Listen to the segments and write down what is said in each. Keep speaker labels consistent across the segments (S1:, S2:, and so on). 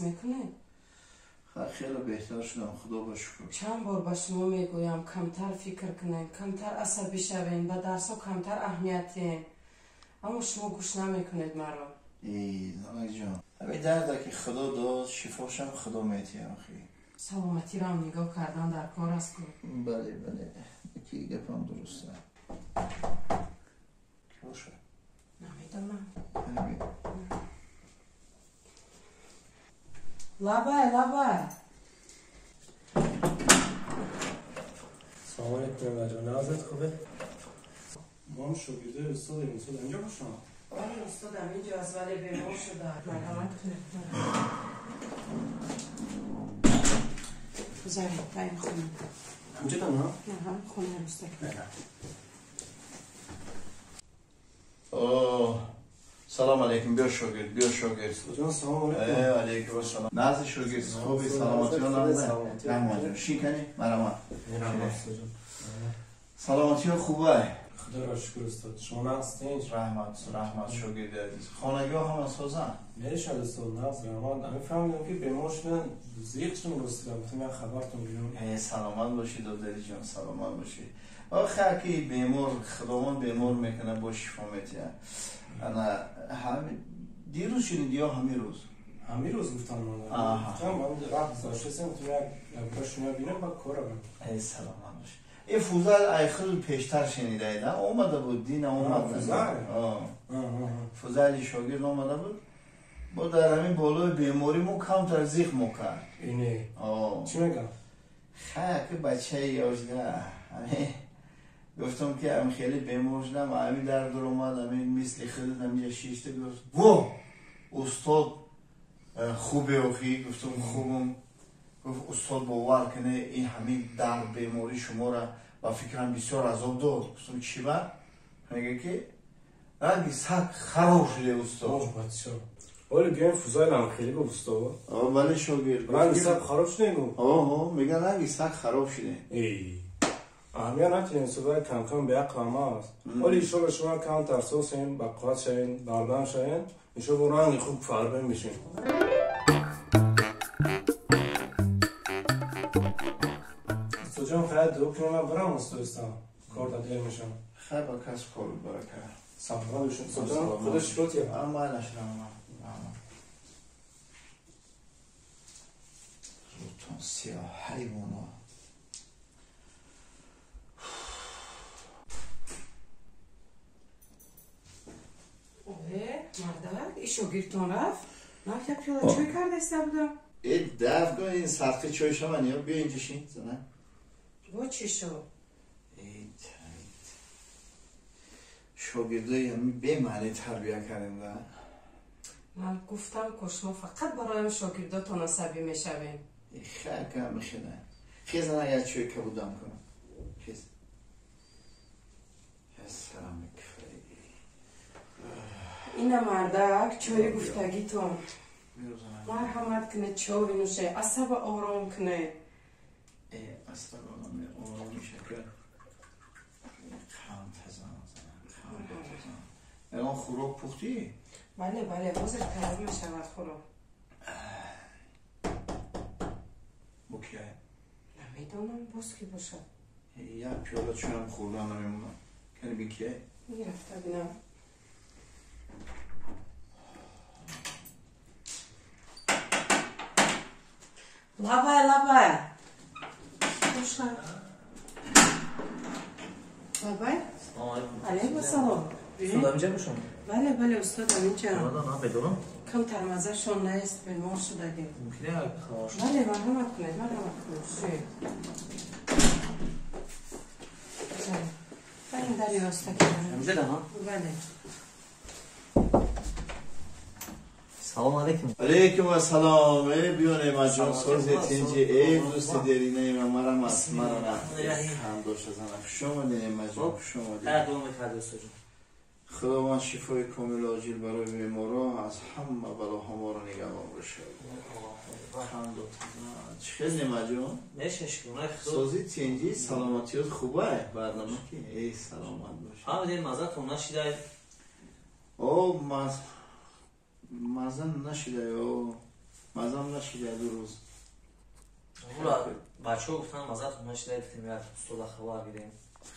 S1: мекунед?
S2: Хеле беҳтар шудам, худо ба шукр.
S1: Чанд бор ба шумо мегӯям, камтар фикр кунед, камтар асабӣ шавед, ба дарсҳо камтар аҳамият диҳед. Аммо шумо гӯш намекунед маро.
S2: Эй, занакҷон, ҳамин дарда ки худо дод, шифошам худо метиҳад охи.
S1: Саломатиро ҳам нигоҳ кардан дар кор аст ку.
S2: Бале, бале, ки гапам дуруст аст. Ки бошад?
S1: Намедонам. Лабай, лабай.
S3: سلام علیکم نعمت جان، نازت خوبه؟ ما هم شاگرده استادیم. استاد اینجا باشم؟
S1: آره استادم اینجا است، ولی بیمار شده. مرحمت کنید. بذارید تا این خونه.
S3: همجا دارم؟
S1: نه هم خونه روستا.
S2: اوه سلام علیکم. بیا شاگرد، بیا شاگرد.
S3: جان سلام علیکم.
S2: علیکم السلام. ناز شاگرد، خوبی؟ سلامتی ها؟ رحمان جان شین کنی؟ مرحمت. سلامتی ها خوبه؟
S3: خدا را شکر استاد. شما نقص نیست؟
S2: رحمت رحمت شاگرد عزیز. خانگی ها هم سازن؟
S3: میشه استاد، نقص رحمت. همین فهمیدم که بیمار شدن، زیق شدن رسیدم. گفتم من خبرتون بیرون.
S2: سلامت باشی دادری جان، سلامت باشی. آخه که بیمار خداوند بیمار میکنه با شفا میده. انا همین دیروز شنیدی یا همین روز؟
S3: همین روز گفتم من. گفتم من رفت زاشتم تو یک باش نبینم با کارم.
S2: ای سلامت باش. ای فوزل ای خود پیشتر شنیده ایدم اومده بود دین اومد.
S3: فوزل؟
S2: فوزل شاگرد اومده بود. با در همین بالای بیماری مو کمتر زیخ مو کرد.
S3: اینه. چی میگم؟
S2: خیلی بچه یازده. همین گفتم که هم خیلی بیمار شدم، همین در در اومد، همین مثل خودت همینجا شیشته گفت وو استاد خوبه اوخی. گفتم خوبم. گفت استاد باور کنه این همین در بیماری شما را با فکرم بسیار عذاب داد. گفتم چی با؟ میگه که رنگ سگ خراب شده استاد.
S3: ولی بیایم فوزایل هم خیلی گفت استاد.
S2: بله شاگرد.
S3: رنگ سگ خراب شده گفت.
S2: آها میگه رنگ سگ خراب شده.
S3: ای اهمیت نتونیم صدای کم کم به عقل ما است. ولی ایشالا شما کم ترسوسین، با قوت شوین، بردم شوین، ایشالا با رنگ خوب فربین میشین. استاد جان خیلی دو کنم من برم استاد کار در دیر میشم.
S2: خیلی با کس کار برکه.
S3: سلامت باشین استاد جان، خدا شکرت یا.
S2: اما نشنم. روتون سیاه حیوانا.
S1: مردک این شاگردتون رفت؟ من یک پیاله چای کرده ایسته بودم.
S2: ای دف کن این سطح چای شما نیا. بیا اینجا شین زنه.
S1: با چی شد؟
S2: ای تایید شاگردای همی به معنی تربیه کردیم ده.
S1: من گفتم که شما فقط برایم شاگرداتون عصبی میشوین.
S2: خیلی کم میشنه. خیز زنه اگر چای کبودم کنم. خیز. سلام
S1: اینا مردک چای گفتگیتون. مرحمت کنه چای نوشه، عصب آرام کنه.
S2: عصب آرام میشه که خام تزن خام تزن. الان خوراک پختی؟
S1: بله بله، حاضر تیار میشود خوراک.
S2: با کیه؟
S1: نمیدونم باز کی باشه.
S2: یک پیاله چای هم خوردن نمیمونم. کنی بی کیه؟
S1: میرفته بینم. لابای لابای. خوشم. لابای.
S4: سلام علیکم.
S1: علیکم السلام.
S4: استاد اینجا باشم؟
S1: بله بله استاد اینجا.
S4: نه بدونم.
S1: کم ترمزشون نیست، بیمار شده.
S4: ممکنه خواهش.
S1: بله مرحمت کنید، مرحمت کنید. این دری راسته کنم.
S4: اینجا ده ها؟
S1: بله.
S4: سلام علیکم.
S2: علیکم السلام. ای بیا نعمت جان، ساز تینجی. ای دوست درینه من، مرم است مرا هم داشته زنم. خوش آمدی نعمت جان، خوش آمدی. خداوند شفای کامل عاجل برای بیمارا از همه بلاها ما را نگهبان باشه. چه نعمت جان؟ سازی تینجی، سلامتیات خوبه؟ برنامه که ای سلامت باشه.
S4: فهمیدین مزه‌تون نشیده؟
S2: او مزه نشیده. او Мазам нашида 2 рӯз.
S4: Ура бачаҳо гуфтан мазатон нашида, гуфтем як устода хабар гирем.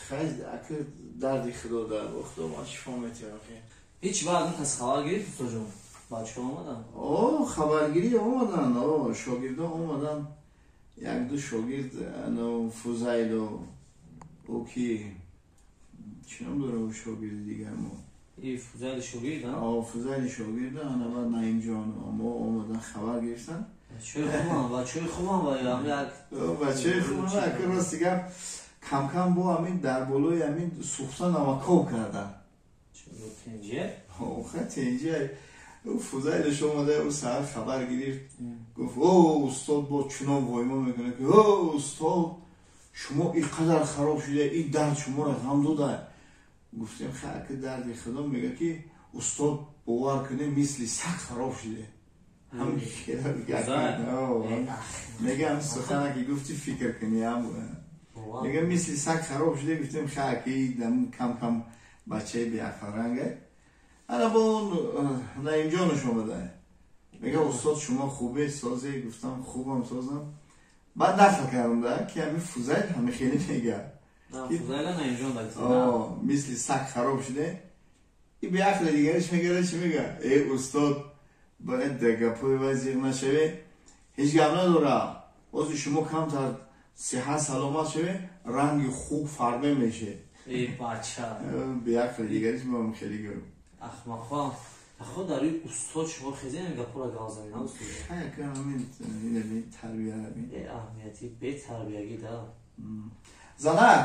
S2: Хай ака дарди худо да худо ман шифо метиҳам.
S4: Ҳеҷ вақт ин кас хабар гирифт устоҷон? Бачаҳо омадан?
S2: О, хабаргирӣ омадан, о, шогирдо омадан. Як-ду шогирд, ано Фузайло, ӯ ки чӣ ном дора ӯ шогирди дигар мо?
S4: И Фузайли шогирд, а?
S2: О, Фузайли шогирд, ана баъд Наимҷон мо омадан хабар гирифтан.
S4: Бачаҳои хубам, бачаҳои хубам ва ям як
S2: бачаҳои хубам, ака рости гап кам-кам бо ҳамин дар болои ҳамин сӯхта намакоб кардан.
S4: Тенҷе?
S2: Охе тенҷе. Ӯ Фузайлаш омада, ӯ саҳар хабар гирифт, гуфт о устод бо чунон воймо мекунад ки о устод шумо ин қадар хароб шуда, ин дард шуморо ғам дода. Гуфтем хай ака дарди худо мега ки устод бовар кунед мисли саг хароб шуда. Мегам сухана ки гуфти фикр кунӣ ам мегам мисли саг хароб шуда. Гуфтем хай ака кам-кам бачаи беақлранга. Ана бо он Наимҷонаш омада. Мега устод шумо хубе созе? Гуфтам хубам созам. Баъд нақл кардам да ки ҳами Фузайл ҳами хеле мега.
S4: Фузайла Наимҷон да.
S2: О, мисли саг хароб шуде. И беақли дигариш мегара чӣ мега? Э устод бояд дар гапҳои вай зиқ нашаве, ҳеҷ гап надора. Ози шумо камтар сиҳат саломат шаве, ранги хуб фарме меше.
S4: Э бача.
S2: Беақли дигариш меам хеле гӯ.
S4: Ахмақҳо ахо дар рӯи устод шумо хезем гапҳоро гап занед, на устод?
S2: Хай ака ҳамин ин тарбия ҳамин.
S4: Э аҳамияти бетарбиягӣ да.
S2: Занак,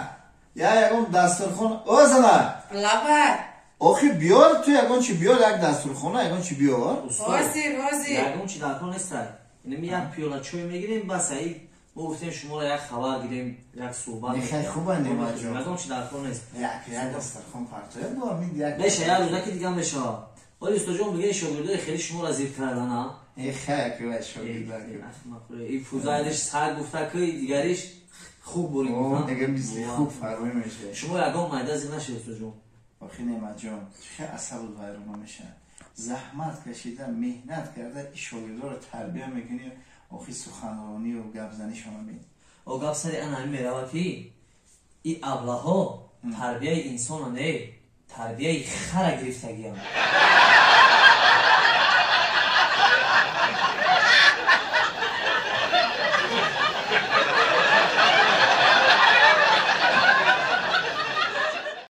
S2: я ягон дастурхон, о занак.
S1: Лабай.
S2: Охи биёр ту ягон чи биёр, як дастурхона ягон чи биёр.
S1: Ҳозир, ҳозир.
S4: Ягон чи дар кор нестай. Инами як пиёла чой мегирем, бас аи мо гуфтем шуморо як хабар гирем, як суҳбат.
S2: Нехай хуба Неъматҷон.
S4: Ягон чи дар кор нест.
S2: Як дастархон партоя бо ҳамин як
S4: меша, як рӯзаки дига мешавад. Оли устоҷон бигӯед шогирдои хеле шуморо зир кардан, а?
S2: Э хай ака вай шогирда.
S4: И Фузайлиш саг гуфта ки дигариш хуб бурин.
S2: О, дига мисли хуб фармои мешавад.
S4: Шумо ягон майда зир нашед устоҷон.
S2: Охи Неъматҷон, хеле асабу вайрона мешавад. Заҳмат кашида, меҳнат карда, ин шогирдоро тарбия мекунӣ, охи суханронию гапзанишона бин.
S4: О гап сари ана ҳамин меравад ки ин аблаҳо тарбияи инсона не, тарбияи хара гирифтагианд.